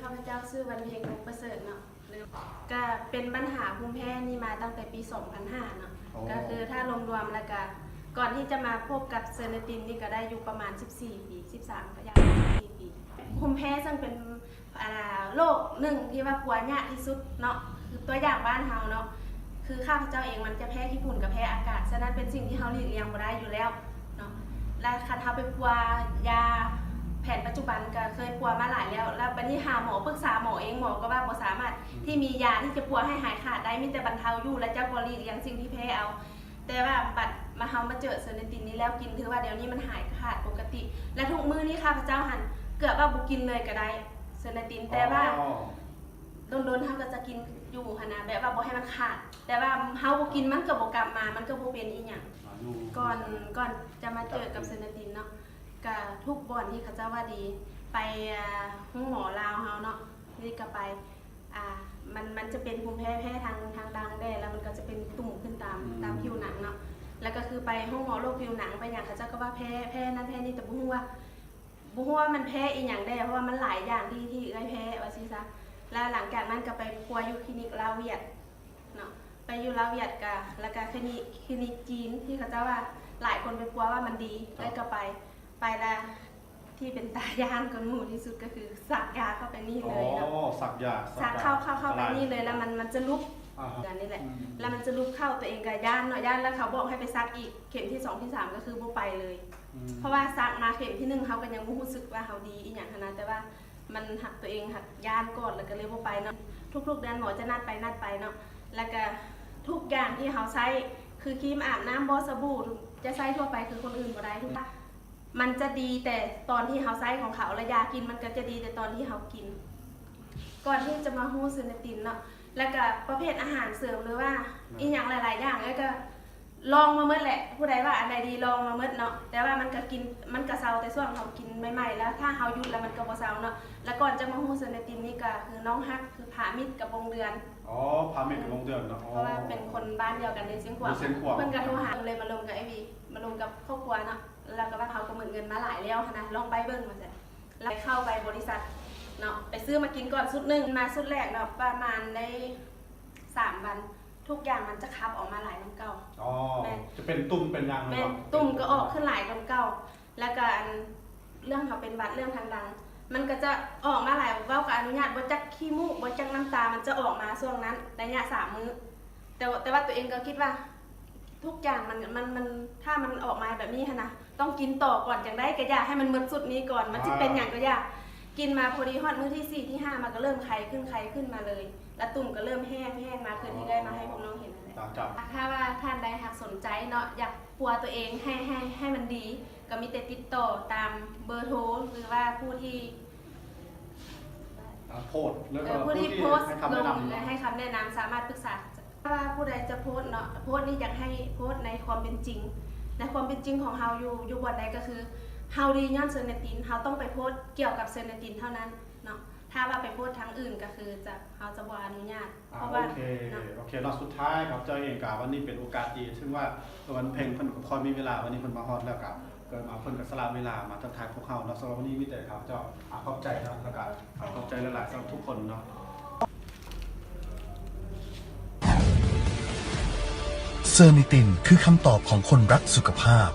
ຂ້າພະເຈົ້າຊື່ວັນເພັງ ວົງປະເສີດເນາະ ກະເປັນບັນຫາພູມແພ້ນີ້ມາຕັ້ງແຕ່ປີສອງພັນຫ້າເນາະ. ໂອ້ ກະຄືຖ້າລວມໆ ແລ້ວກະກ່ອນທີ່ຈະມາພົບກັບເຊີນາຕິນນີ້ກະໄດ້ຢູ່ປະມານສິບສີ່ປີ ສິບສາມ ກະຢ່າງສິບສີ່ປີ. ພູມແພ້ເຊິ່ງເປັນ ອາ ໂລກໜຶ່ງທີ່ວ່າປົວຍາກທີ່ສຸດເນາະ ຄືຕົວຢ່າງບ້ານເຮົາເນາະ ຄືຂ້າພະເຈົ້າເອງມັນຈະແພ້ຂີ້ຝຸ່ນກັບແພ້ອາກາດ, ສະນັ້ນເປັນສິ່ງທີ່ເຮົາຫຼີກລ່ຽງບໍ່ໄດ້ຢູ່ແລ້ວເນາະ. ແລະຄັນເຮົາໄປປົວຢາແຜນປັດຈຸບັນກະເຄີຍປົວມາຫຼາຍແລ້ວ, ແລ້ວບາດນີ້ຫາໝໍ ປຶກສາໝໍເອງ ໝໍກໍວ່າບໍ່ສາມາດທີ່ມີຢາທີ່ຈະປົວໃຫ້ຫາຍຂາດໄດ້, ມີແຕ່ບັນເທົາຢູ່ ແລະເຈົ້າກໍຫຼີກລ່ຽງສິ່ງທີ່ແພ້ເອົາ. ແຕ່ວ່າບັດມາເຮົາມາເຈີເຊີນາຕິນນີ້ແລ້ວກິນ ຖືວ່າດຽວນີ້ມັນຫາຍຂາດປົກກະຕິ ແລະທຸກມື້ນີ້ຂ້າພະເຈົ້າຫັ້ນເກືອບວ່າບໍ່ກິນເລີຍກໍໄດ້ເຊີນາຕິນ. ອໍ ແຕ່ວ່າດົນໆ ເຮົາກໍຈະກິນຢູ່ຫັ້ນນະ ແບບວ່າບໍ່ໃຫ້ມັນຂາດ, ແຕ່ວ່າເຮົາບໍ່ກິນມັນກໍບໍ່ກັບມາ ມັນກໍບໍ່ເປັນອີ່ຫຍັງ. ອາ ຢູ່ ກ່ອນ ກ່ອນຈະມາເຈີກັບເຊີນາຕິນເນາະ ກະທຸກບ່ອນທີ່ເຂົາເຈົ້າວ່າດີ ໄປ ອາ ໂຮງໝໍລາວເຮົາເນາະ ນີ້ກະໄປ ອ່າ ມັນ ມັນຈະເປັນພູມແພ້ ແພ້ທາງ ທາງດັງແດ່ ແລ້ວມັນກໍຈະເປັນຕຸ່ມຂຶ້ນຕາມ ອືມ ຕາມຜິວໜັງເນາະ. ແລ້ວກໍຄືໄປໂຮງໝໍໂລກຜິວໜັງ ໄປຫຍັງ ເຂົາເຈົ້າກໍວ່າແພ້ ແພ້ນັ້ນແພ້ນີ້ ແຕ່ບໍ່ຮູ້ວ່າ ບໍ່ຮູ້ວ່າມັນແພ້ອີ່ຫຍັງແດ່ ເພາະວ່າມັນຫຼາຍຢ່າງທີ່ ທີ່ເອື້ອຍແພ້ວ່າຊີ້ຊະ. ແລ້ວຫຼັງຈາກນັ້ນກໍໄປປົວຢູ່ຄລີນິກລາວຫວຽດເນາະ ໄປຢູ່ລາວຫວຽດກະ ແລ້ວກະຄລີນິກ ຄລີນິກຈີນທີ່ເຂົາເຈົ້າວ່າຫຼາຍຄົນໄປປົວວ່າມັນດີ ເອີ ເອື້ອຍກໍໄປ ໄປແລ້ວ ທີ່ເປັນຕາຢ້ານກວ່າໝູ່ທີ່ສຸດກໍຄືສັກຢາເຂົ້າໄປນີ້ເລີຍເນາະ. ອໍ ສັກຢາ ສັກຢາ ສັກເຂົ້າ ເຂົ້າ ເຂົ້າໄປນີ້ເລີຍ ແລ້ວມັນ ມັນຈະຫຼຸບ ອ່າຮະ ຢ່າງນີ້ແຫຼະ ອືມ ແລ້ວມັນຈະຫຼຸບເຂົ້າ ຕົວເອງກໍຢ້ານເນາະ ຢ້ານ ແລ້ວເຂົາບອກໃຫ້ໄປສັກອີກ ເຂັມທີສອງ ທີສາມ ກໍຄືບໍ່ໄປເລີຍ ອືມ ເພາະວ່າສັກມາເຂັມທີໜຶ່ງ ເຮົາກໍຍັງບໍ່ຮູ້ສຶກວ່າເຮົາດີອີ່ຫຍັງຫັ້ນນະ ແຕ່ວ່າມັນຫາກ ຕົວເອງຫາກຢ້ານກ່ອນ ແລ້ວກໍເລີຍບໍ່ໄປເນາະ. ທຸກໆເດືອນໝໍຈະນັດໄປ ນັດໄປເນາະ ແລ້ວກໍທຸກຢ່າງທີ່ເຮົາໃຊ້ ຄືຄຣີມອາບນ້ຳບໍ ສະບູ ຈະໃຊ້ທົ່ວໄປ ຄືຄົນອື່ນບໍ່ໄດ້ ທຸກ ມັນຈະດີແຕ່ຕອນທີ່ເຮົາໃຊ້ຂອງເຂົາ ແລະຢາກິນມັນກໍຈະດີແຕ່ຕອນທີ່ເຮົາກິນ ກ່ອນທີ່ຈະມາຮູ້ເຊີນາຕິນເນາະ. ແລ້ວກະປະເພດອາຫານເສີມ ຫຼືວ່າ ແມ່ນ ອີ່ຫຍັງຫຼາຍໆຢ່າງ ເອື້ອຍກະລອງມາໝົດແຫຼະ ຜູ້ໃດວ່າອັນໃດດີລອງມາໝົດເນາະ. ແຕ່ວ່າມັນກະກິນ ມັນກະເຊົາແຕ່ຊ່ວງເຮົາກິນໃໝ່ໆ ແລ້ວຖ້າເຮົາຢຸດແລ້ວມັນກະບໍ່ເຊົາເນາະ. ແລ້ວກ່ອນຈະມາຮູ້ເຊີນາຕິນນີ້ກະຄືນ້ອງຮັກ ຄືພາມິດກັບວົງເດືອນ ອໍ ພາມິດກັບວົງເດືອນເນາະ ເພາະວ່າເປັນຄົນບ້ານດຽວກັນເດ້ ຊຽງຂວາງ ຊຽງຂວາງ ເພິ່ນກະໂທຫາ ເລີຍມາລົມກັບໄອ້ວີ ມາລົມກັບຄອບຄົວເນາະ. ແລ້ວກໍວ່າເຮົາກໍໝົດເງິນມາຫຼາຍແລ້ວຫັ້ນນະ ລອງໄປເບິ່ງວ່າຊັ້ນ ແລ້ວເຂົ້າໄປບໍລິສັດເນາະ ໄປຊື້ມາກິນກ່ອນຊຸດໜຶ່ງ ມາຊຸດແລກເນາະ ປະມານໄດ້ສາມວັນ ທຸກຢ່າງມັນຈະຂັບອອກມາຫຼາຍກວ່າເກົ່າ. ອໍ ແມ່ນ ຈະເປັນຕຸ່ມເປັນຫຍັງ ແມ່ນ ເນາະ ຕຸ່ມກໍອອກຂຶ້ນຫຼາຍກວ່າເກົ່າ ແລ້ວກໍອັນ ເລື່ອງເຮົາເປັນຫວັດ ເລື່ອງທາງດັງ ມັນກໍຈະອອກມາຫຼາຍ ເວົ້າກໍອະນຸຍາດ ບໍ່ຈັກຂີ້ມູກ ບໍ່ຈັກນ້ຳຕາ ມັນຈະອອກມາຊ່ວງນັ້ນ ໄລຍະສາມມື້. ແຕ່ວ່າ ແຕ່ວ່າຕົວເອງກໍຄິດວ່າ ທຸກຢ່າງມັນ ມັນ ມັນ ຖ້າມັນອອກມາແບບນີ້ຫັ້ນນະ ຕ້ອງກິນຕໍ່ກ່ອນ ຈັ່ງໃດກໍຢ່າໃຫ້ມັນໝົດຊຸດນີ້ກ່ອນ ມັນຊິເປັນຫຍັງກໍຢ່າ. ອ່າ ກິນມາພໍດີຮອດມື້ທີສີ່ ທີຫ້າ ມັນກໍເລີ່ມໄຄຂຶ້ນ ໄຄຂຶ້ນມາເລີຍ ແລ້ວຕຸ່ມກໍເລີ່ມແຫ້ງ ແຫ້ງມາຄືທີ່ເອື້ອຍມາໃຫ້ພວກນ້ອງເຫັນຫັ້ນແຫຼະ. ອ່າ ຖ້າວ່າທ່ານໃດຫາກສົນໃຈເນາະ ຢາກປົວຕົວເອງໃຫ້ ໃຫ້ ໃຫ້ມັນດີ ກໍມີແຕ່ຕິດຕໍ່ຕາມເບີໂທ ຫຼືວ່າຜູ້ທີ່ ອ່າ ໂພສ ແລ້ວກໍ ເອີ ຜູ້ທີ່ ຜູ້ທີ່ໂພສ ໃຫ້ຄຳແນະນຳ ລົງ ແລະ ໃຫ້ຄຳແນະນຳ ສາມາດປຶກສາ ຖ້າວ່າຜູ້ໃດຈະໂພສເນາະ ໂພສນີ້ຢາກໃຫ້ໂພສໃນຄວາມເປັນຈິງ ໃນຄວາມເປັນຈິງຂອງເຮົາຢູ່ ຢູ່ບ່ອນໃດກໍຄື ເຮົາດີຍ້ອນເຊີນາຕິນ ເຮົາຕ້ອງໄປໂພສກ່ຽວກັບເຊີນາຕິນເທົ່ານັ້ນເນາະ. ຖ້າວ່າໄປໂພສທາງອື່ນກໍຄືຈະ ເຮົາຈະບໍ່ອະນຸຍາດ ອ່າ ເພາະວ່າ ໂອເຄ ເນາະ ໂອເຄເນາະ. ສຸດທ້າຍ ຂອບໃຈເອງກະ ວັນນີ້ເປັນໂອກາດດີ ເຊິ່ງວ່າວັນເພັງເພິ່ນກໍຄ່ອຍມີເວລາ ວັນນີ້ເພິ່ນມາຮອດແລ້ວກະ ເກີດມາເພິ່ນກໍສະຫຼະເວລາມາທັກທາຍພວກເຮົາເນາະ. ສຳລັບວັນນີ້ມີແຕ່ຂ້າພະເຈົ້າ ອາ ຂອບໃຈເນາະ ແລ້ວກະ ອາ ຂອບໃຈຫຼາຍໆ ສຳລັບທຸກຄົນເນາະ. ເຊີນິຕິນ ຄືຄຳຕອບຂອງຄົນລັກສຸຂະພາບ.